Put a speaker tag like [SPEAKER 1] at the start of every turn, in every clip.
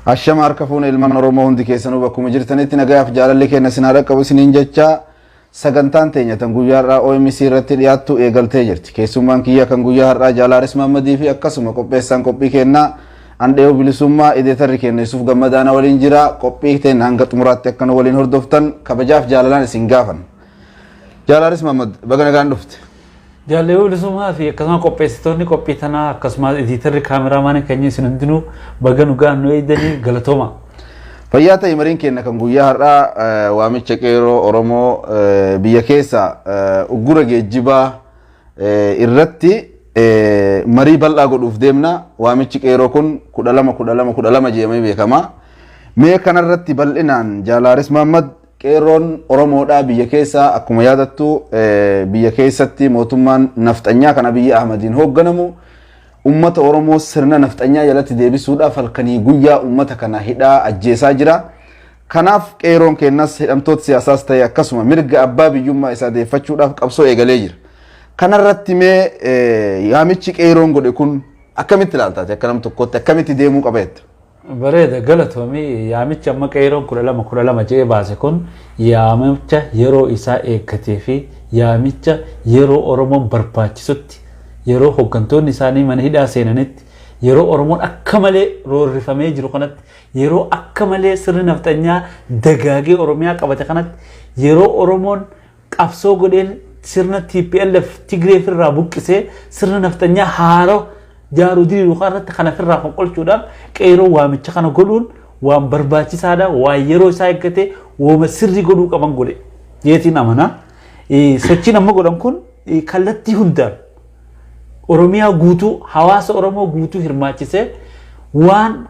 [SPEAKER 1] Ashama harka fuune ilmaan Oromoo hundi keessanuu bakkuma jirtanitti nagayaaf jaalalli keenya isin haa dhaqqabu isiniin jecha sagantaan teenya tan guyyaa har'aa OMC irratti dhiyaattu eegaltee jirti. Keessummaan kiyya kan guyyaa har'aa Jaalaaris Mahammadii fi akkasuma qopheessaan qophii kennaa Andheewu Bilisummaa ideetarri keenya Yuusuf Gammadaana waliin jira. Qophii teenya hanga xumuraatti akka nu waliin hordoftan kabajaaf jaalalaan isin gaafan. Jaalaaris Mahammad, baga nagaan dhufte.
[SPEAKER 2] Jaalleewwan bilisummaa fi akkasuma qopheessitoonni qophii tanaa, akkasumas ediitarri, kaameraamaanii keenya, isin hundinuu baga nu gahan nu eegdanii galatooma.
[SPEAKER 1] Fayyaa ta'e. Mariin keenya kan guyyaa har'aa waamicha qeerroo Oromoo biyya keessa uggura geejjibaa irratti marii bal'aa godhuuf deemna. Waamichi qeerroo kun 12 12 12 jedhamee beekama. Mee kanarratti bal'inaan, Jaalaaris Mahammad, qeerroon Oromoodhaa biyya keessa, akkuma yaadattu, biyya keessatti mootummaan nafxanyaa kan Abiyyi Ahmadiin hoogganamu ummata Oromoo sirna nafxanyaa jalatti deebisuudhaaf halkanii guyyaa ummata kana hidhaa ajjeesaa jira. Kanaaf qeerroon keenyas hidhamtoota siyaasaas ta'e akkasuma mirga abbaa biyyummaa isaa deeffachuudhaaf qabsoo eegalee jira. Kanarratti mee yaamichi qeerroon godhe kun akkamitti ilaaltaati? Akka nam tokkotti akkamitti deemuu qaba jetta?
[SPEAKER 2] Bareeda, galatoomii. Yaamichi amma qeerroon 12 12 jedhee baase kun yaamicha yeroo isaa eeggatee fi yaamicha yeroo Oromoon barbaachisutti, yeroo hooggantoonni isaanii mana hidhaa seenanitti, yeroo Oromoon akka malee roorrifamee jiru kanatti, yeroo akka malee sirni nafxanyaa dagaagee Oromiyaa qabate kanatti, yeroo Oromoon qabsoo godheen sirna TPLF Tigree irraa buqqisee sirna nafxanyaa haaroo jaaruu diriiru irratti kana ofirraa fonqolchuudhaaf qeerroo waamicha kana godhuun waan barbaachisaadha, waan yeroo isaa eeggate, wooma sirrii godhuu qaban godhe jeetiin amanaa. Sochiin amma godhan kun kallattii hundaan Oromiyaa guutuu, hawaasa Oromoo guutuu hirmaachisee, waan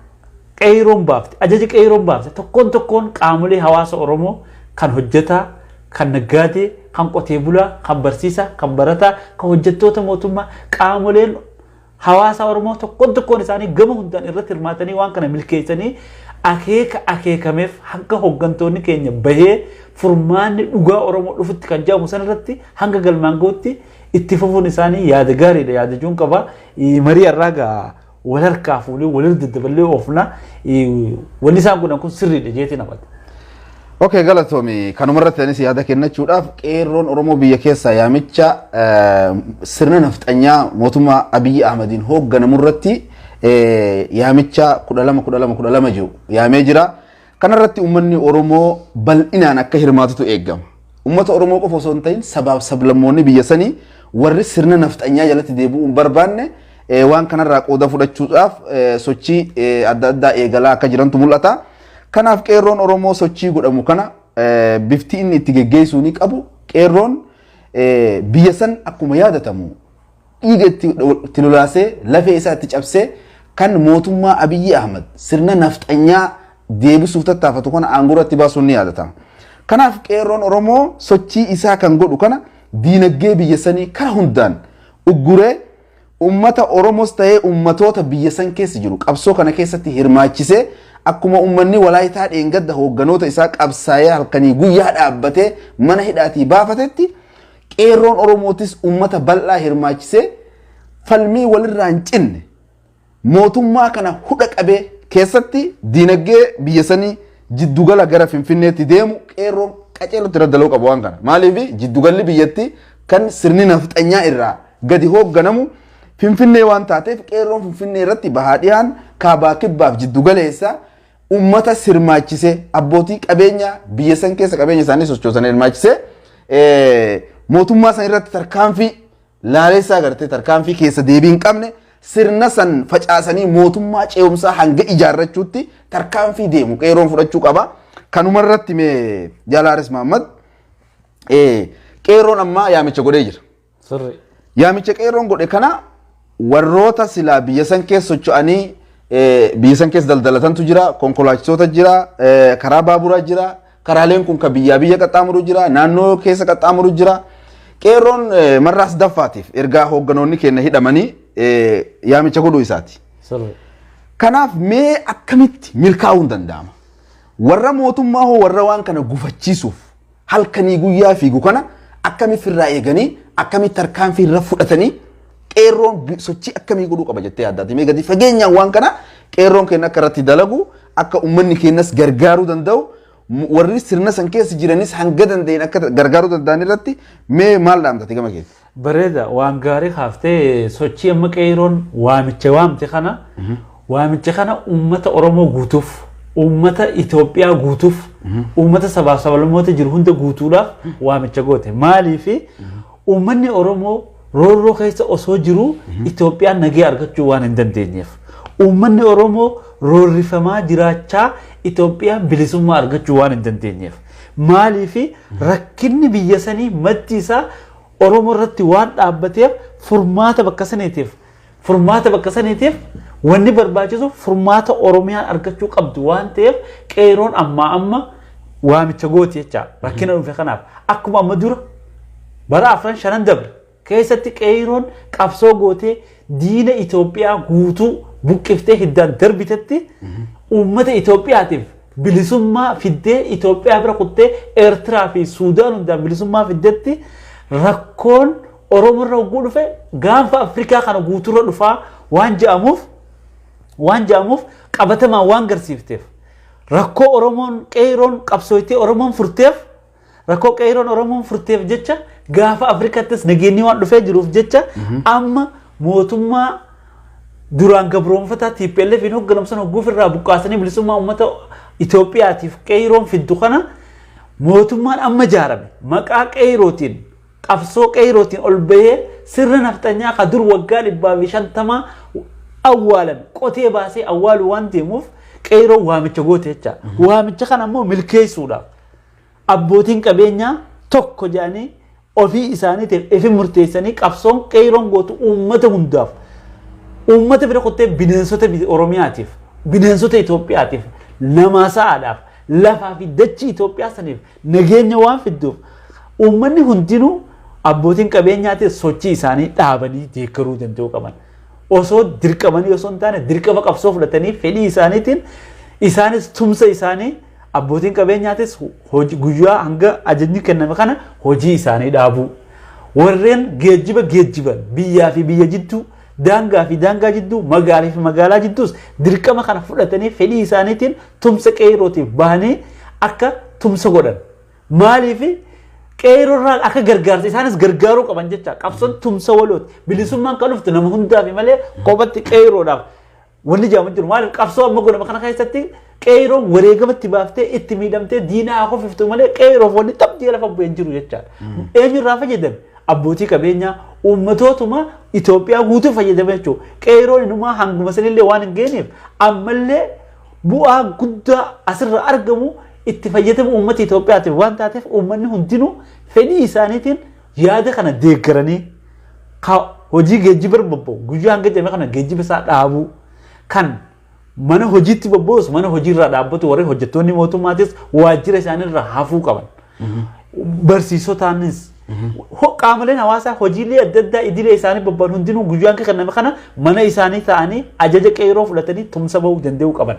[SPEAKER 2] qeerroon baafte, ajaja qeerroon baafte tokkoon tokkoon qaamolee hawaasa Oromoo, kan hojjetaa, kan naggaadee, kan qotee bulaa, kan barsiisaa, kan barataa, kan hojjettoota mootummaa, qaamoleen hawaasa Oromoo tokkoon tokkoon isaanii gama hundaan irratti hirmaatanii waan kana milkeessanii akeeka akeekameef hanga hooggantoonni keenya bahee furmaanni dhugaa Oromoo dhufutti kan jedhamu san irratti hanga galmaan gahutti itti fufuun isaanii yaada gaariidha yaada jechuun qaba. Marii har'aa gaa wal harkaa fuunee walirra daddaballee oofna. Wanni isaan godhan kun sirriidha jeetiin amata.
[SPEAKER 1] Okay, galatoomi. Kanumarratti anis yaada kennachuudhaaf, qeerroon Oromoo biyya keessaa yaamicha sirna nafxanyaa mootummaa Abiyyi Ahmadiin hoogganamu irratti yaamicha 12 12 12 jiru yaamee jira. Kanarratti uummanni Oromoo bal'inaan akka hirmaatutu eegama. Uummata Oromoo qofa osoo hin ta'in sabaaf sablammoonni biyya sanii warri sirna nafxanyaa jalatti deebi'uu hin barbaanne waan kanarraa qooda fudhachuudhaaf sochii adda addaa eegalaa akka jirantu mul'ata. Kanaaf qeerroon Oromoo sochii godhamu kana bifti inni itti geggeessuu ni qabu. Qeerroon biyya san akkuma yaadatamu dhiiga itti lolaasee, lafee isaa itti cabsee kan mootummaa Abiyyi Ahmad sirna nafxanyaa deebisuuf tattaafatu kana aangoo irratti baasuun ni yaadatama. Kanaaf qeerroon Oromoo sochii isaa kan godhu kana diinagdee biyya sanii kara hundaan ugguree, ummata Oromos ta'ee ummatoota biyya san keessa jiru qabsoo kana keessatti hirmaachisee, akkuma ummanni Walaayitaa dheengadda hoogganoota isaa qabsaa'ee halkanii guyyaa dhaabbatee mana hidhaatii baafatetti, qeerroon Oromootis ummata bal'aa hirmaachisee falmii walirraa hin cinne mootummaa kana hudha qabee keessatti diinagdee biyya sanii jiddugala gara Finfinneetti deemu qeerroon qaceellotti irra dalaguu qabu waan kana. Maaliif? Jiddugalli biyyatti kan sirni nafxanyaa irraa gadi hoogganamu Finfinnee waan taateef, qeerroon Finfinnee irratti bahaa dhihaan, kaabaa kibbaaf jiddugaleessa ummata sirmaachisee, abbootii qabeenyaa biyya san keessa qabeenya isaanii sochoosan hirmaachisee, mootummaa san irratti tarkaanfii laalessaa gartee tarkaanfii keessa deebii hin qabne, sirna san facaasanii mootummaa ce'umsaa hanga ijaarrachuutti tarkaanfii deemu qeerroon fudhachuu qaba. Kanuma irratti mee, Jalaaris Mahammad, qeerroon ammaa yaamicha godhee jira.
[SPEAKER 2] Sirri.
[SPEAKER 1] Yaamicha qeerroon godhe kana warroota silaa biyya san keessa socho'anii biyya san keessa daldalatantu jira, konkolaachisoota jira, karaa baaburaa jira, karaaleen kun kan biyyaa biyya qaxxaamuru jira, naannoo keessa qaxxaamuru jira. Qeerroon marraas daffaatiif ergaa hoogganoonni keenya hidhamanii yaamicha godhuu isaati.
[SPEAKER 2] Sirri.
[SPEAKER 1] Kanaaf mee akkamitti milkaa'uun danda'ama? Warra mootummaa hoo warra waan kana gufachiisuuf halkanii guyyaa fiigu kana akkamitti irraa eeganii, akkamitti tarkaanfii irra fudhatanii, qeerroon sochii akkamii godhuu qaba jettee yaaddaati? Mee gadi fageenyaan waan kana qeerroon keenya akka irratti dalagu Akka uummanni keenyas gargaaruu danda'u, warri sirna san keessa jiranis hanga danda'in akka gargaaruu danda'an irratti mee maal dhaamtate gama keessa?
[SPEAKER 2] Bareeda, waan gaarii kaaftee. Sochii amma qeeroon waamicha waamte kana, waamicha kana uummata Oromoo guutuuf, uummata Itoophiyaa guutuuf, uummata sabaaf sablammoota jiru hunda guutuudhaaf waamicha goote. Maaliifi uummanni Oromoo roorroo keessa osoo jiru Itoophiyaan nagee argachuu waan hin dandeenyeef. Uummanni Oromoo roorrifamaa jiraachaa Itoophiyaan bilisummaa argachuu waan hin dandeenyeef. Maaliifi rakkinni biyya sanii maddi isaa Oromoo irratti waan dhaabbateef, furmaata bakka saniitiif wanni barbaachisu furmaata Oromiyaan argachuu qabdu waan ta'eef, qeeroon ammaa amma waamicha gooti jecha. Rakkina dhufe kanaaf akkuma amma dura bara afran shanan dabre keessatti qeeroon qabsoo gootee diina Itoophiyaa guutuu buqqiftee hiddaan darbitetti, uummata Itoophiyaatiif bilisummaa fiddee, Itoophiyaa bira kuttee Eertiraa fi Suudaan hundaan bilisummaa fiddetti, rakkoon Oromoo irra hogguu dhufe gaanfa Afrikaa kana guutuurra dhufaa waan ja'amuuf, qabatamaan waan garsiifteef, rakkoo Oromoon qeeroon qabsooytee Oromoon furteef, rakkoo qeeroon Oromoon furteef jecha gaafa Afrikaattis nageenyi waan dhufee jiruuf jecha, amma mootummaa duraan gabroonfataa TPLF hin hoogganamu sana hogguuf irraa buqqaasanii bilisummaa uummata Itoophiyaatiif qeeroon fiddu kana, mootummaan amma ijaarame maqaa qeerootiin, qabsoo qeerootiin ol bahee sirna nafxanyaa ka dur waggaa 150 awwaalame qotee baasee awwaaluu waan deemuuf qeeroo waamicha goote jecha. Waamicha kana ammoo milkeessuudhaaf abbootiin qabeenyaa tokko jedhanii ofii isaaniitiif ifi murteessanii, qabsoon qeeroon gootu uummata hundaaf, uummata bira kuttee bineensota Oromiyaatiif, bineensota Itoophiyaatiif, namaa sa'aadhaaf, lafaa fi dachii Itoophiyaa saniif nageenya waan fidduuf, uummanni hundinuu, abbootiin qabeenyaatis sochii isaanii dhaabanii deeggaruu danda'uu qaban. Osoo dirqamanii osoo hin taane, dirqama qabsoo fudhatanii fedhii isaaniitiin isaanis tumsa isaanii, abbootiin qabeenyaatis guyyaa hanga ajajni kenname kana hojii isaanii dhaabuu. Warreen geejjiba geejjiban biyyaa fi biyya jidduu, daangaa fi daangaa jidduu, magaalaa fi magaalaa jidduus dirqama kana fudhatanii fedhii isaaniitiin tumsa qeerrootiif bahanii akka tumsa godhan. Maaliif qeerroorraa akka gargaarsa isaanis gargaaruu qaban jecha. Qabsoon tumsa walooti. Bilisummaan kan dhuftu nama hundaaf malee kophatti qeerroodhaaf wanni jedhamu jiru. Maaliif qabsoo amma godhama kana keessatti qeerroon wareegamatti baaftee itti miidhamtee diina haa kofiftu malee qeerroof wanni xabdii lafa bu'ee hin jiru jechaadha. Eenyurraa fayyadame? Abbootii qabeenyaa uummatootuma Itoophiyaa guutuu fayyadame jechuudha. Qeerroon inumaa hanguma sanillee waan hin geenyeef, ammallee bu'aa guddaa asirra argamu itti fayyadamu uummata Itoophiyaatiif waan taateef, uummanni hundinuu fedhii isaaniitiin yaada kana deeggaranii hojii geejjiba irra bobba'u guyyaa hanga jedhame kana geejjiba isaa dhaabuu, kan mana hojiitti bobba'us mana hojiirraa dhaabbatu, warri hojjettoonni mootummaatis waajjira isaaniirraa hafuu qaban. Barsiisotaanis qaamoleen hawaasaa hojiilee adda addaa idilee isaanii bobba'an hundinuu guyyaan kenname kana mana isaanii ta'anii ajaja qeerroo fudhatanii tumsa bahuu danda'uu qaban.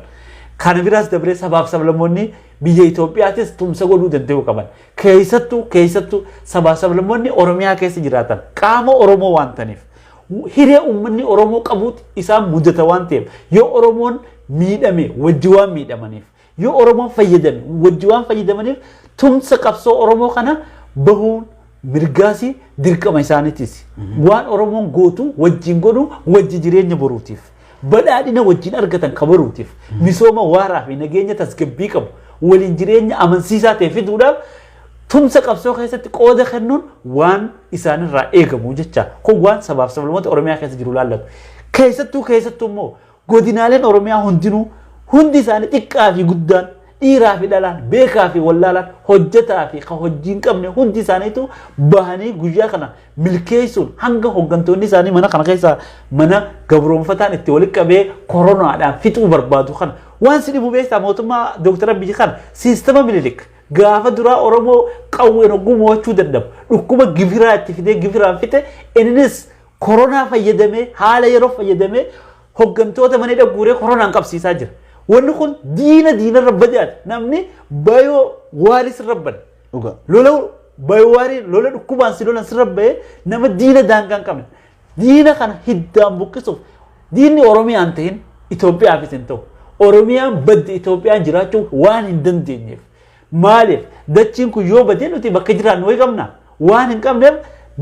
[SPEAKER 2] Kana biraas dabree sabaaf sablammoonni biyya Itoophiyaatis tumsa godhuu danda'uu qaban. Keessattuu sabaaf sablammoonni Oromiyaa keessa jiraatan qaama Oromoo waan ta'aniif, hiree uummanni Oromoo qabuuti isaan mudata waan ta'eef, yoo Oromoon miidhame wajji waan miidhamaniif, yoo Oromoon fayyadame wajji waan fayyadamaniif, tumsa qabsoo Oromoo kana bahuun mirgaasi dirqama isaaniitis. Waan Oromoon gootu wajjin godhu, wajji jireenya boruutiif, badhaadhina wajjin argatan kabaruutiif, misooma waaraa fi nageenya tasgabbii qabu, waliin jireenya amansiisaa ta'e fiduudhaaf tumsa qabsoo keessatti qooda kennuun waan isaanirraa eegamu jecha. Kun waan sabaaf sablammoota Oromiyaa keessa jiru laallatu. Keessattuu immoo godinaaleen Oromiyaa hundinuu, hundi isaanii, xiqqaa fi guddaan, dhiiraa fi dhalaan, beekaa fi wallaalaan, hojjetaa fi kan hojii hin qabne, hundi isaaniitu bahanii guyyaa kana milkeessuun hanga hooggantoonni isaanii mana kana keessa mana gabroonfataan itti walitti qabee koronaadhaan fixuu barbaadu kana. Waan si dhibu beektaa, mootummaa Dooktar Abiyyi kana siistama Minilik gaafa duraa Oromoo qawween hogguu mo'achuu dadhabu dhukkuba gifiraa itti fidee gifiraan fixe. Innis koronaa fayyadamee, haala yeroo fayyadamee hooggantoota mana hidha guuree koronaan qabsiisaa jira. Wanni kun diina diinarra badaati. Namni bayoo waaris irra bada.
[SPEAKER 1] Dhugaa.
[SPEAKER 2] Lola bayoo waarii, lola dhukkubaan si lolan sirra bahee nama diina daangaa hin qabne. Diina kana hiddaan buqqisuuf, diinni Oromiyaan ta'in Itoophiyaafis hin ta'u. Oromiyaan badde Itoophiyaan jiraachuu waan hin dandeenyeef. Maaliif dachiin kun yoo badee nuti bakka jiraannu wayi qabna waan hin qabneef,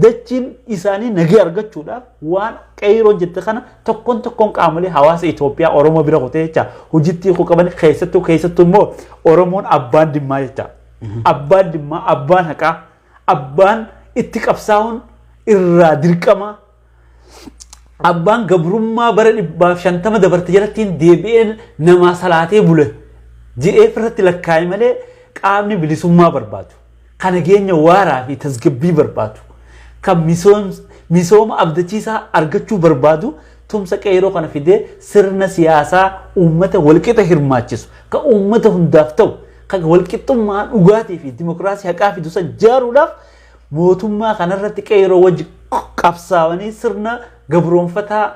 [SPEAKER 2] dachiin isaanii nagee argachuudhaaf waan qeeroon jette kana tokkoon tokkoon qaamolee hawaasa Itoophiyaa Oromoo bira kutee jecha hojiitti hiikuu qaban. Keessattuu immoo Oromoon abbaan dhimmaa jecha. Abbaan dhimmaa, abbaan haqaa, abbaan itti qabsaa'uun irraa dirqama, abbaan gabrummaa bara 150 dabarte jalattiin deebi'een namaa salaatee bule je'ee irratti lakkaa'e malee, qaamni bilisummaa barbaadu, kan nageenya waaraa fi tasgabbii barbaadu, kan misooma abdachiisaa argachuu barbaadu, tumsa qeeroo kana fidee sirna siyaasaa uummata walqixa hirmaachisu, kan uummata hundaaf ta'u, kan walqixxummaa dhugaatii fi dimokiraasii haqaa fidu san jaaruudhaaf mootummaa kanarratti qeeroo wajji qabsaa'anii sirna gabroonfataa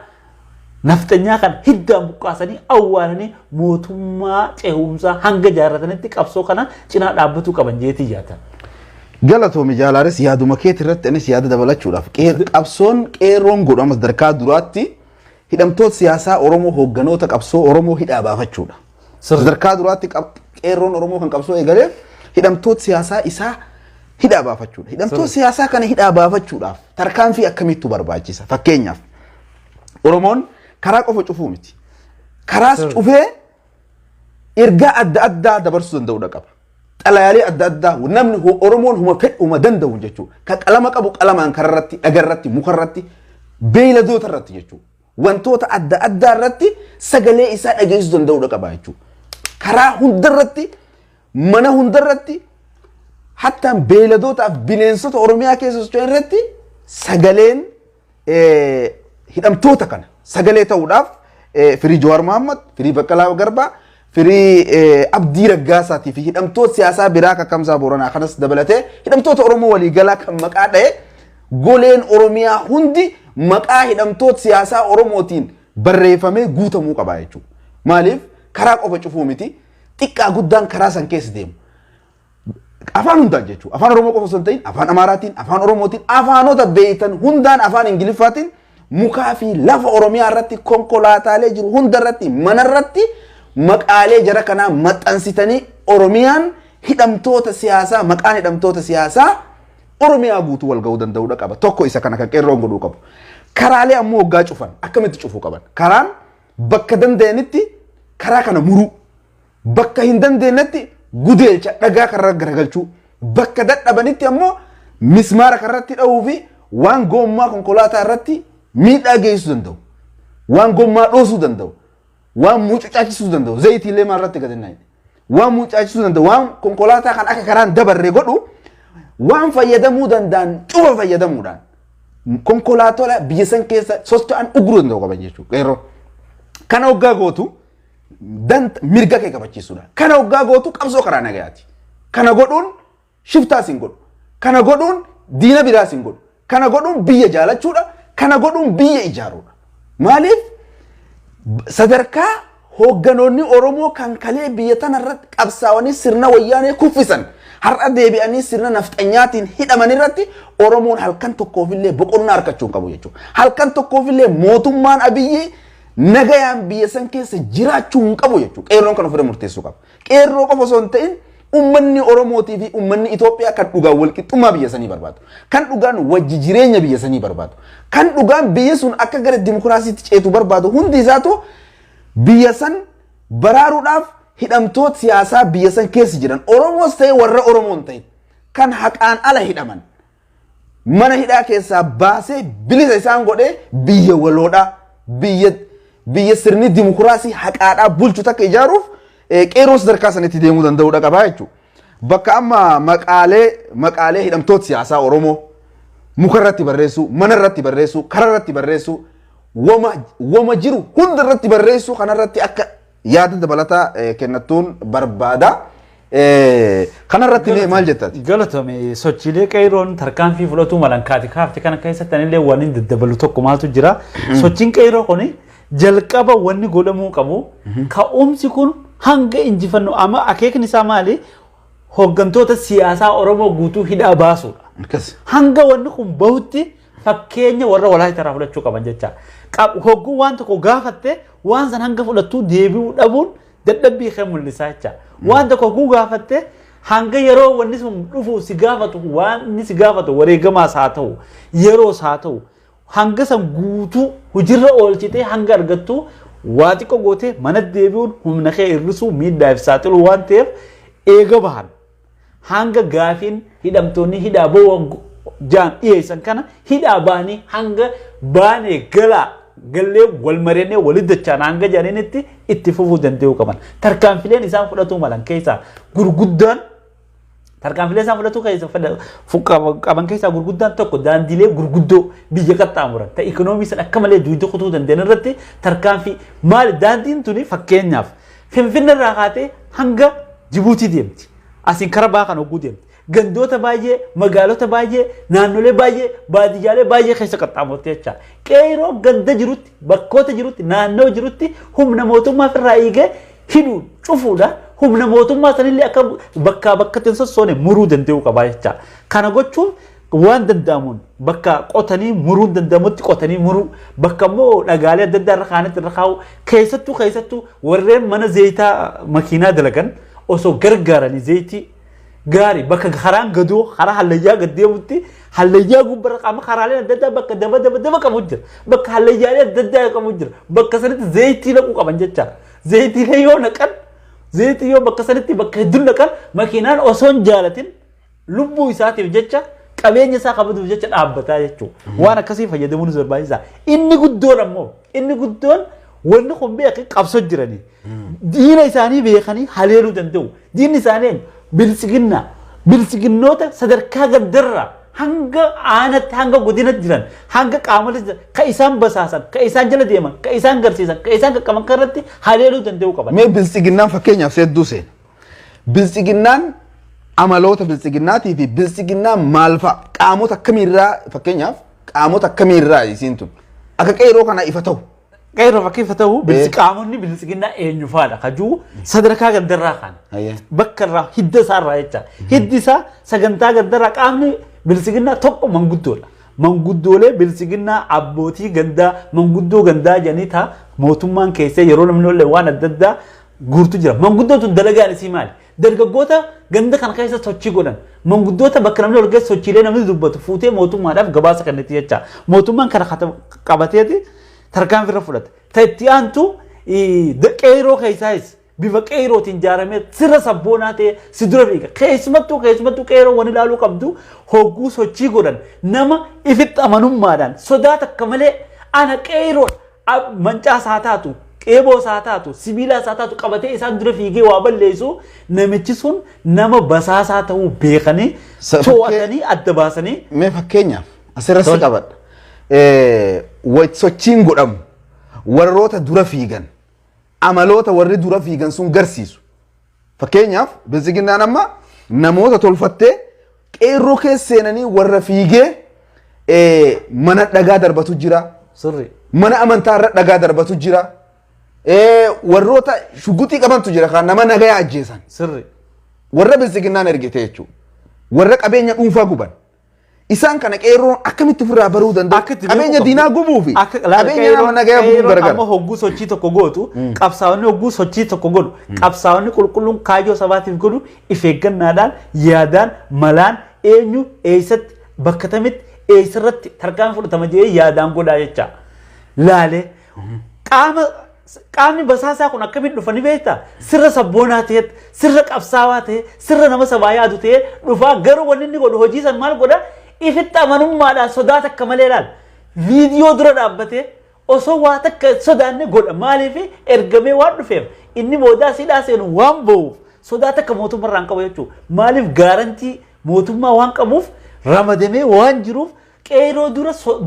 [SPEAKER 2] nafxanyaa kan hiddaan buqqaasanii awwaalanii mootummaa ce'umsaa hanga jaarratanitti qabsoo kana cinaa dhaabbatuu qaban jeetii yaatan.
[SPEAKER 1] Galatoomi jaalaaris, yaaduma keeti irratti anis yaada dabalachuudhaaf, qabsoon qeerroon godhu amma sadarkaa duraatti hidhamtoota siyaasaa Oromoo, hoogganoota qabsoo Oromoo hidhaa baafachuudha. Sadarkaa duraatti qeerroon Oromoo kan qabsoo eegaleef hidhamtoota siyaasaa isaa hidhaa baafachuudha. Hidhamtoota siyaasaa kana hidhaa baafachuudhaaf tarkaanfii akkamittu barbaachisa? Fakkeenyaaf, Oromoon karaa qofa cufuu miti. Karaas cufee ergaa adda addaa dabarsuu danda'uudha qaba. Xalayaalee adda addaa namni Oromoon huma fedhu huma danda'u jechuudha. Kan qalama qabu qalamaan kararratti, dhagarratti, mukarratti, beeyladoota irratti jechuudha. Wantoota adda addaa irratti sagalee isaa dhageessisuu danda'uudha qaba jechuudha. Karaa hundarratti, mana hundarratti, hattaan beeyladootaaf bineensota Oromiyaa keessa socho'an irratti sagaleen hidhamtoota kana sagalee ta'uudhaaf firii Jawaar Mohammad, firii Baqqalaa Garbaa, firii Abdii Raggaasaatii fi hidhamtoota siyaasaa biraa kan Kamsaa Booranaa kanas dabalatee hidhamtoota Oromoo waliigalaa kan maqaa dha'e, goleen Oromiyaa hundi maqaa hidhamtoota siyaasaa Oromootiin barreeffamee guutamuu qaba jechuudha. Maaliif, karaa qofa cufuu miti, xiqqaa guddaan karaa san keessa deemu. Afaan hundaan jechuudha. Afaan Oromoo qofa osoo hin ta'in afaan Amaaraatiin, afaan Oromootiin, afaanota beeytan hundaan, afaan Ingiliffaatiin mukaa fi lafa Oromiyaa irratti, konkolaataalee jiru hunda irratti, mana irratti maqaalee jara kanaa maxxansitanii Oromiyaan hidhamtoota siyaasaa, maqaan hidhamtoota siyaasaa Oromiyaa guutuu wal ga'uu danda'uudha qaba. Tokko isa kana kan qeerroon godhuu qabu. Karaalee ammoo waggaa cufan akkamitti cufuu qaban? Karaan bakka danda'anitti karaa kana muruu. Bakka hin dandeenyetti gudeelcha dhagaa karra garagalchuu. Bakka dadhabanitti ammoo mismaara karratti dha'uu fi waan gommaa konkolaataa irratti miidhaa geessisuu danda'u. Waan gommaa dhoosuu danda'u. Waan mucucaachisuu danda'u. Zayitiilee maal irratti gadi naqe. Waan mucucaachisuu danda'u. Waan konkolaataa kan akka karaan dabarre godhu, waan fayyadamuu danda'an cufa fayyadamuudhaan konkolaatota biyya san keessa socho'an ugguruu danda'u qaban jechuudha. Qeerroo. Kana hoggaa gootu danta mirga kee kabachiisuudha. Kana hoggaa gootu qabsoo karaa nagayaati. Kana godhuun shiftaas hin godhu. Kana godhuun diina biraas hin godhu. Kana godhuun biyya jaalachuudha. Kana godhuun biyya ijaaruudha. Maaliif, sadarkaa hoogganoonni Oromoo kan kalee biyya tana irratti qabsaa'anii sirna wayyaanee kuffisan har'a deebi'anii sirna nafxanyaatiin hidhaman irratti Oromoon halkan tokkoofillee boqonnaa argachuu hin qabu jechuudha. Halkan tokkoofillee mootummaan Abiyyi nagayaan biyya san keessa jiraachuu hin qabu jechuudha. Qeerroon kan ofirra murteessuu qaba. Qeerroo qofa osoo hin ta'in uummanni Oromootii fi uummanni Itoophiyaa kan dhugaan walqixxummaa biyya sanii barbaadu, kan dhugaan wajji jireenya biyya sanii barbaadu, kan dhugaan biyyi sun akka gara dimokiraasiitti ceetu barbaadu hundi isaatu biyya san baraaruudhaaf hidhamtoota siyaasaa biyya san keessa jiran, Oromoos ta'e warra Oromoo hin ta'in, kan haqaan ala hidhaman mana hidhaa keessaa baasee bilisa isaan godhee biyya waloodhaa, biyya sirni dimokiraasii haqaadhaa bulchu takka ijaaruuf qeerroon sadarkaa sanitti deemuu danda'uudha qabaa jechuudha. Bakka amma maqaalee hidhamtoota siyaasaa Oromoo muka irratti barreessuu, mana irratti barreessuu, karaa irratti barreessuu, wama jiru hunda irratti barreessuu kanarratti akka yaada dabalataa kennattuun barbaada. Kanarratti mee maal jettati?
[SPEAKER 2] Galatoomi. Sochiilee qeerroon tarkaanfii fudhatuu malan kaati kaafte kana keessatti anillee waan inni daddabalu tokko maaltu jira. Sochiin qeerroo kuni jalqaba wanni godhamuu qabu, ka'umsi kun hanga injifannoo amma akeekni isaa maali? Hooggantoota siyaasaa Oromoo guutuu hidhaa baasuudha.
[SPEAKER 1] Akkas.
[SPEAKER 2] Hanga wanni kun bahutti fakkeenya warra Walaayittaa irraa fudhachuu qaban jecha. Hogguun waan tokko gaafatte waan san hanga fudhattuu deebi'uu dhabuun Dadhabbii kee mul'isaa jecha. Waan tokko guu gaafatte hanga yeroo wanni sun dhufu si gaafatu, waan inni si gaafatu wareegamaas haa ta'u, yeroos haa ta'u, hanga san guutuu hojiirra oolchitee hanga argattu waa xiqqoo gootee mana deebi'uun humna kee hir'isuu, miidhaaf saaxiluu waan ta'eef, eega bahan hanga gaafiin hidhamtoonni hidhaa ba'uun jaan dhiyeessan kana hidhaa bahanii hanga baanee galaa gallee wal mari'annee walitti dachaan hanga jaaniinitti itti fufuu danda'uu qaban. Tarkaanfileen isaan fudhatuu malan keessaa gurguddaan, tarkaanfilee isaan fudhatuu keessa qaban keessaa gurguddaan tokko, daandiilee gurguddoo biyya qaxxaamuran ta'e ikoonoomii san akka malee duwidda kutuu danda'an irratti tarkaanfii. Maali daandiin tuni? Fakkeenyaaf, Finfinne irraa kaatee hanga Jibuutii deemti. Asiin kara baa kan hogguu deemti. Gandoota baay'ee, magaalota baay'ee, naannolee baay'ee, baadiyyaalee baay'ee keessa qaxxaamurte jecha. Qeeroo ganda jirutti, bakkoota jirutti, naannoo jirutti humna mootummaa ofirraa eegee hidhuun cufuudhaan humna mootummaa sanillee akka bakkaa bakkatti hin sossoone muruu danda'uu qabaa jecha. Kana gochuun waan danda'amuun bakka qotanii muruun danda'amutti qotanii muruu, bakka immoo dhagaalee adda addaa irra kaanitti irra kaa'u, keessattuu warreen mana zayitaa makiinaa dalagan osoo gargaaranii zayitii gaarii bakka karaan gadoo karaa hallayyaa gad deemutti hallayyaa gubbarra qaama karaaleen adda addaa bakka daba daba daba qabu jira, bakka hallayyaalee adda addaa qabu jira, bakka sanitti zayitii naquu qaban jecha. Zayitiilee yoo naqan, zayitii yoo bakka sanitti bakka hedduu naqan, makiinaan osoo hin jaalatin lubbuu isaatiif jecha, qabeenya isaa kabajuuf jecha dhaabbataa jechuudha. Waan akkasii fayyadamuun barbaachisaa. Inni guddoon ammoo, inni guddoon wanni kun beeki qabsoo jiranii. Diina isaanii beekanii haleeluu danda'u. Diinni isaanii eenyu? Biltsiginnaa. Biltsiginnoota sadarkaa gandarraa hanga aanatti, hanga godinatti jiran, hanga qaamolee jiran, ka isaan basaasan, ka isaan jala deeman, ka isaan garsiisan, ka isaan qaqqaban kanarratti haleeluu danda'uu qaban.
[SPEAKER 1] Mee biltsiginnaan fakkeenyaaf hedduu seena. Biltsiginnaan, amaloota biltsiginnaatii fi biltsiginnaan maal fa'a? Qaamota akkamiirraa, fakkeenyaaf qaamota akkamiirraa isiin tun akka qeeroo kana ifa ta'u?
[SPEAKER 2] Qeerroo fakkeeffa ta'u qaamonni biltsiginnaa eenyu fa'aadha kajuu sadarkaa gandarraa kana. Bakka irraa hidda isaarraa jecha. Hiddi isaa sagantaa gandarraa qaamni biltsiginnaa tokko manguddoodha. Manguddoolee biltsiginnaa, abbootii gandaa, manguddoo gandaa jedhanii ta'a mootummaan keessee yeroo namni olle waan adda addaa guurtu jira. Manguddoon tun dalagaan isii maali? Dargaggoota ganda kana keessa sochii godhan, manguddoota bakka namni ol geessu sochiilee namni dubbatu fuutee mootummaadhaaf gabaasa kenniti jecha. Mootummaan kana qabateeti tarkaanfii irra fudhata. Ta itti aantu qeeroo keessaayis bifa qeerootiin ijaaramee sirra sabboonaa ta'e si dura fiiga. Keessumattuu qeeroo waan ilaaluu qabdu, hogguu sochii godhan nama ifitti amanummaadhaan sodaa takka malee ana qeeroodha, mancaas haa taatu, qeeboos haa taatu, sibiilaas haa taatu qabatee isaan dura fiigee waa balleessu, namichi sun nama basaasaa ta'uu beekanii to'atanii adda baasanii.
[SPEAKER 1] Mee fakkeenyaaf asirratti qabadha. Sochiin godhamu warroota dura fiigan, amaloota warri dura fiigan sun garsiisu. Fakkeenyaaf, biltsiginnaan amma namoota tolfattee qeerroo keessa seenanii warra fiigee mana dhagaa darbatu jira. Mana amantaa irra dhagaa darbatu jira. Warroota shuguxii qabantu jira kan nama nagayaa ajjeesan. Warra biltsiginnaan ergite jechuudha. Warra qabeenya dhuunfaa guban. Isaan kana qeerroon akkamitti ofirraa baruu danda'u? Qabeenya diinaa gubuu fi qabeenya nama nagayaa gubuu garagara.
[SPEAKER 2] Amma hogguu sochii tokko gootu, qabsaa'onni hogguu sochii tokko godhu, qabsaa'onni qulqulluun kaayyoo sabaatiif godhu if eeggannaadhaan, yaadaan, malaan, eenyu eessatti, bakka tamitti, eessarratti tarkaanfii fudhatama jedhee yaadaan godhaa jecha. Laalee qaamni basaasaa kun akkamitti dhufa ni beektaa? Sirra sabboonaa ta'etti, sirra qabsaawaa ta'e, sirra nama sabaa yaadu ta'e dhufaa. Garuu wanni inni godhu, hojii san maal godha? Ifitti amanummaadhaan sodaa takka malee laal. Viidiyoo dura dhaabbatee osoo waa takka sodaanne godha. Maaliif? Ergamee waan dhufeef, inni boodaa sidhaa seenu waan ba'uuf sodaa takka mootummaarraa hin qabu jechuudha. Maaliif? Gaarantii mootummaa waan qabuuf, ramadamee waan jiruuf, qeeroo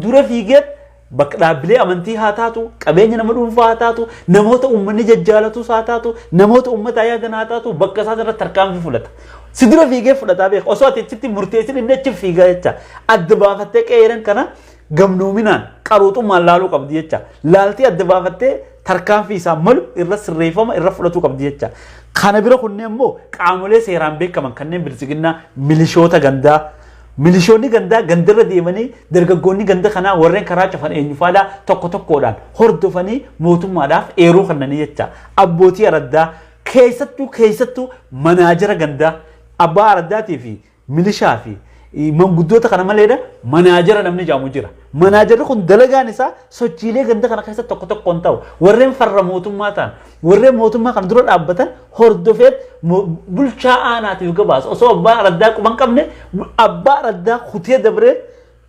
[SPEAKER 2] dura fiigee bakka dhaabbilee amantii haa taatu, qabeenya nama dhuunfaa haa taatu, namoota uummanni jajjaalatus haa taatu, namoota uummataa yaadan haa taatu, bakka isaa irratti tarkaanfii fudhata. Si dura fiigee fudhataa beeka. Osoo ati achitti murteessin inni achi fiigaa jecha. Adda baafattee qeeran kana gamnoominaan qaruuxummaan laaluu qabdi jecha. Laaltii adda baafattee tarkaanfii isaa malu irra sirreeffama irra fudhatuu qabdi jecha. Kana bira kunneen immoo qaamolee seeraan beekaman kanneen biltsiginnaa, milishoota gandaa. Milishoonni gandaa gandarra deemanii dargaggoonni ganda kanaa warreen karaa cufan eenyufaadhaa tokko tokkodhaan hordofanii mootummaadhaaf eeruu kennanii jecha. Abbootii araddaa Keessattuu manaajara gandaa abbaa araddaatii fi milishaa fi manguddoota kana maleedha manaajara namni jaamu jira. Manaajarri kun dalagaan isaa sochiilee ganda kana keessa tokko tokkoon ta'u warreen farra mootummaa ta'an, warreen mootummaa kana dura dhaabbatan hordofeet bulchaa aanaatiif gabaasa. Osoo abbaa araddaa quban qabne abbaa araddaa kutee dabree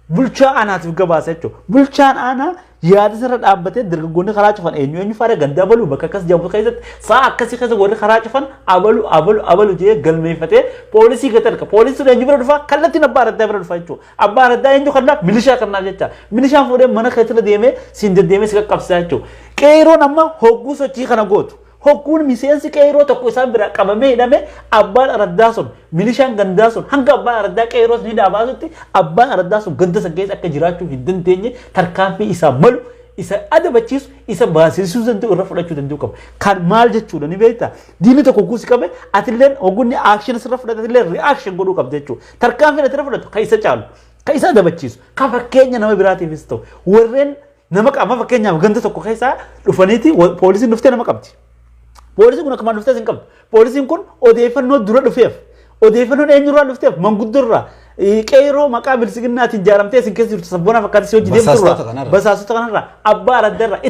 [SPEAKER 2] bulchaa aanaatiif gabaasa jechuudha. Bulchaan aanaa yaada sirra dhaabbatee dargaggoonni karaa cufan eenyu eenyu faana ganda abaluu bakka akkas jedhamu keessatti sa'a akkasii keessa warri karaa cufan abalu abalu abalu jedhee galmeeffatee poolisii gata erga. Poolisiin eenyu bira dhufa? Kallattiin abbaa araddaa bira dhufa jechuudha. Abbaa araddaa eenyu kannaaf? Milishaa kannaaf jecha. Milishaan fuudhee mana keessa deemee siin deddeemee si qaqqabsiisa jechuudha. Qeeroon amma hogguu sochii kana gootu. Hogguun miseensi qeeroo tokko isaan bira qabamee hidhame, abbaan araddaa sun, milishaan gandaa sun hanga abbaan araddaa qeeroo sun hidhaa baasutti abbaan araddaa sun ganda san keessa akka jiraachuu hin dandeenye tarkaanfii isaa malu, isa adabachiisu, isa baasisuu danda'u irra fudhachuu danda'u qaba. Kan maal jechuudha ni beektaa? Diinni tokko hogguu si qabe, atilleen hoggunni action sirra fudhate atillee reaction godhuu qabda jechuudha. Tarkaanfiin ati irra fudhatu kan isa caalu, kan isa adabachiisu, kan fakkeenya nama biraatiifis ta'u, warreen nama qaba. Fakkeenyaaf, ganda tokko keessaa dhufaniiti poolisiin dhuftee nama qabdi. Poolisiin kun akkumaan dhuftee hin qabdu. Poolisiin kun odeeffannoo dura dhufeef, odeeffannoon eenyurraa dhufteef? Manguddoorraa, qeeroo maqaa bilisiginnaatiin ijaaramtee isin keessa jirtu sabboona fakkaatee si hojii deemturraa, basaasota kanarraa, abbaa araddaarraa.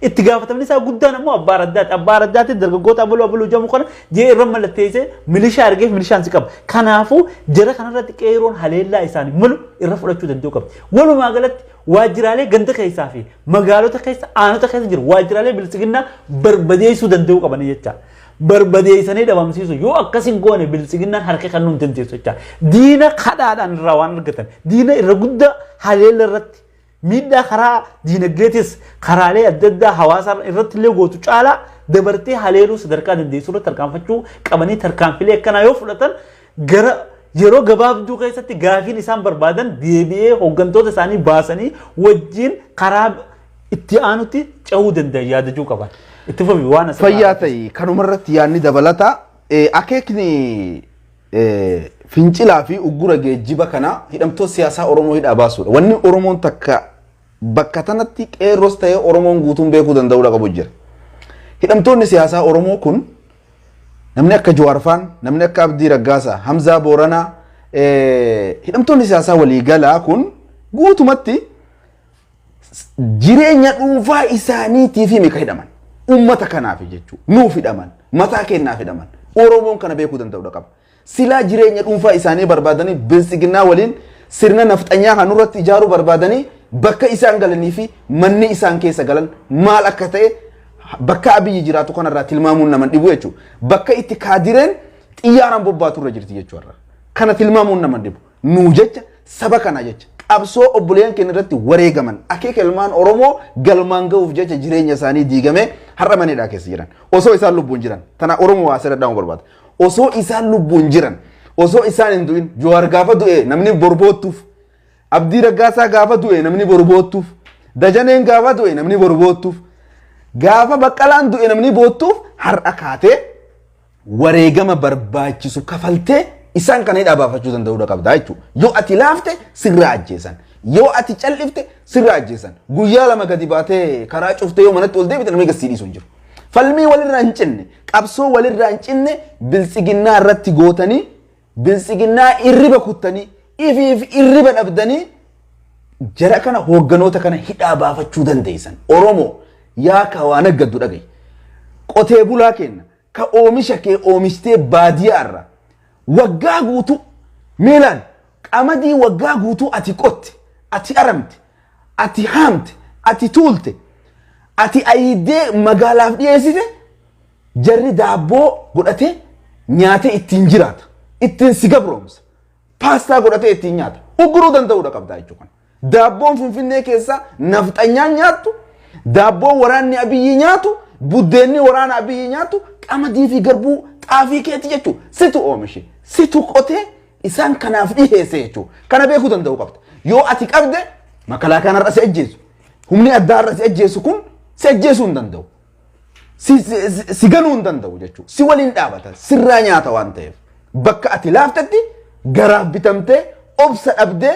[SPEAKER 2] Itti gaafatamni isaa guddaan ammoo abbaa araddaati. Abbaa araddaati dargaggoota abaluu abaluu jamu kana jee irra mallatteessee milishaa argeef milishaan si qaba. Kanaafuu jara kanarratti qeeroon haleellaa isaanii malu irra fudhachuu danda'u qabdi. Walumaa galatti waajjiraalee ganda keessaa fi magaalota keessa, aanota keessa jiru, waajjiraalee bilisiginnaa barbadeessuu danda'uu qabanii jecha. Barbadeessanii dhabamsiisu. Yoo akkas hin goone bilisiginnaan harka kan nuun dandeessu jecha. Diina kadhaadhaan irraa waan argatan, diina irra guddaa haleella irratti miidhaa karaa diinagdeetis karaalee adda addaa hawaasa irratti illee gootu caalaa dabartee haleeluu sadarkaa dandeessuu irratti tarkaanfachuu qabanii. Tarkaanfilee akkanaa yoo fudhatan gara yeroo gabaabduu keessatti gaafiin isaan barbaadan deebi'ee hooggantoota isaanii baasanii wajjin karaa itti aanutti cehuu danda'an yaadachuu qaban. Itti fufi waan asirraa.
[SPEAKER 1] Fayyaa ta'e. Kanumarratti yaadni dabalataa, akeekni fincilaa fi uggura geejjiba kana hidhamtoota siyaasaa Oromoo hidhaa baasuudha. Wanni Oromoon takka bakka tanatti qeerros ta'ee Oromoon guutuun beekuu danda'uudha qabu jira. Hidhamtoonni siyaasaa Oromoo kun, namni akka Jawaar faan, namni akka Abdii Raggaasaa, Hamzaa Booranaa, hidhamtoonni siyaasaa waliigalaa kun guutumatti jireenya dhuunfaa isaaniitiif mika hidhaman. Uummata kanaaf jechuudha. Nuuf hidhaman. Mataa keenyaaf hidhaman. Oromoon kana beekuu danda'uudha qaba. Silaa jireenya dhuunfaa isaanii barbaadanii biltsiginnaa waliin sirna nafxanyaa kan nurratti ijaaruu barbaadanii, bakka isaan galanii fi manni isaan keessa galan maal akka ta'e bakka Abiyyi jiraatu kanarraa tilmaamuun nama dhibu jechuudha. Bakka itti kaadireen xiyyaaraan bobbaatu irra jirti jechuudha. Kana tilmaamuun nama dhibu. Nuu jecha, saba kana jecha, qabsoo obboleeyyan keenya irratti wareegaman, akeeka ilmaan Oromoo galmaan ga'uuf jecha jireenya isaanii diigamee har'a maneedhaa keessa jiran. Osoo isaan lubbuun jiran, tana Oromoo waa asirra dhaamu barbaada. Osoo isaan lubbuun jiran, osoo isaan hin du'in, Jawaar gaafa du'e namni borboottuuf, Abdii Raggaasaa gaafa du'e namni borboottuuf, Dajaneen gaafa du'e namni borboottuuf, gaafa Baqqalaan du'e namni boottuuf, har'a kaatee wareegama barbaachisu kafaltee isaan kana hidhaa baafachuu danda'uudha qabda jechuudha. Yoo ati laafte sirraa ajjeesan. Yoo ati callifte sirraa ajjeesan. Guyyaa 2 gadi baatee karaa cuftee yoo manatti ol deebite namni gasii dhiisu hin jiru. Falmii walirraa hin cinne, qabsoo walirraa hin cinne biltsiginnaa irratti gootanii, biltsiginnaa irriba kuttanii, ifiif irriba dhabdanii jara kana, hoogganoota kana hidhaa baafachuu dandeessan. Oromoo yaa ka waan aggaddu dhagayi. Qotee bulaa kenna ka oomisha kee oomishtee baadiyaa irra waggaa guutuu miilaan qamadii waggaa guutuu ati qotte, ati aramte, ati haamte, ati tuulte, ati ayiddee magaalaaf dhiyeessite, jarri daabboo godhatee nyaatee ittiin jiraata, ittiin si gabroomsa, paastaa godhatee ittiin nyaata. Ugguruu danda'uudha qabdaa jechuudha. Daabboon Finfinnee keessa nafxanyaan nyaattu, daabboon waraanni Abiyyi nyaatu, buddeenni waraana Abiyyi nyaatu qamadii fi garbuu xaafii keeti jechuudha. Situ oomishe, situ qotee isaan kanaaf dhiheesse jechuudha. Kana beekuu danda'uu qabda. Yoo ati qabde makalaakaan har'a si ajjeesu, humni addaa har'a si ajjeesu kun si ajjeesuu hin danda'u. Si ganuu hin danda'u jechuudha. Si waliin dhaabata, sirraa nyaata waan ta'eef. Bakka ati laaftetti garaaf bitamtee obsa dhabdee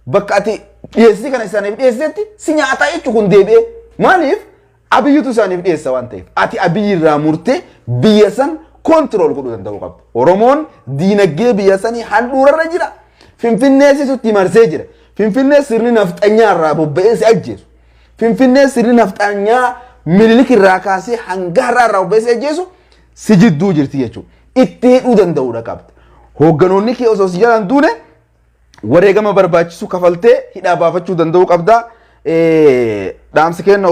[SPEAKER 1] bakka ati dhiyeessii kana isaaniif dhiyeessitetti si nyaataa jechuun kun deebi'ee. Maaliif? Abiyyutu isaaniif dhiyeessa waan ta'eef. Ati Abiyyi irraa murtee biyya san control godhuu danda'uu qabda. Oromoon diinagdee biyya sanii handhuurarra jira. Finfinnee sisutti marsee jira. Finfinnee sirni nafxanyaa irraa bobba'ee si ajjeesu. Finfinnee sirni nafxanyaa Minilik irraa kaasee hanga har'aa irraa bobba'ee si ajjeesu si jidduu jirti jechuudha. Itti hidhuu danda'uudha qabda. Hoogganoonni kee osoo si jalaan duune wareegama barbaachisu kafaltee hidhaa baafachuu danda'uu qabda. Dhaamsi kenna osoo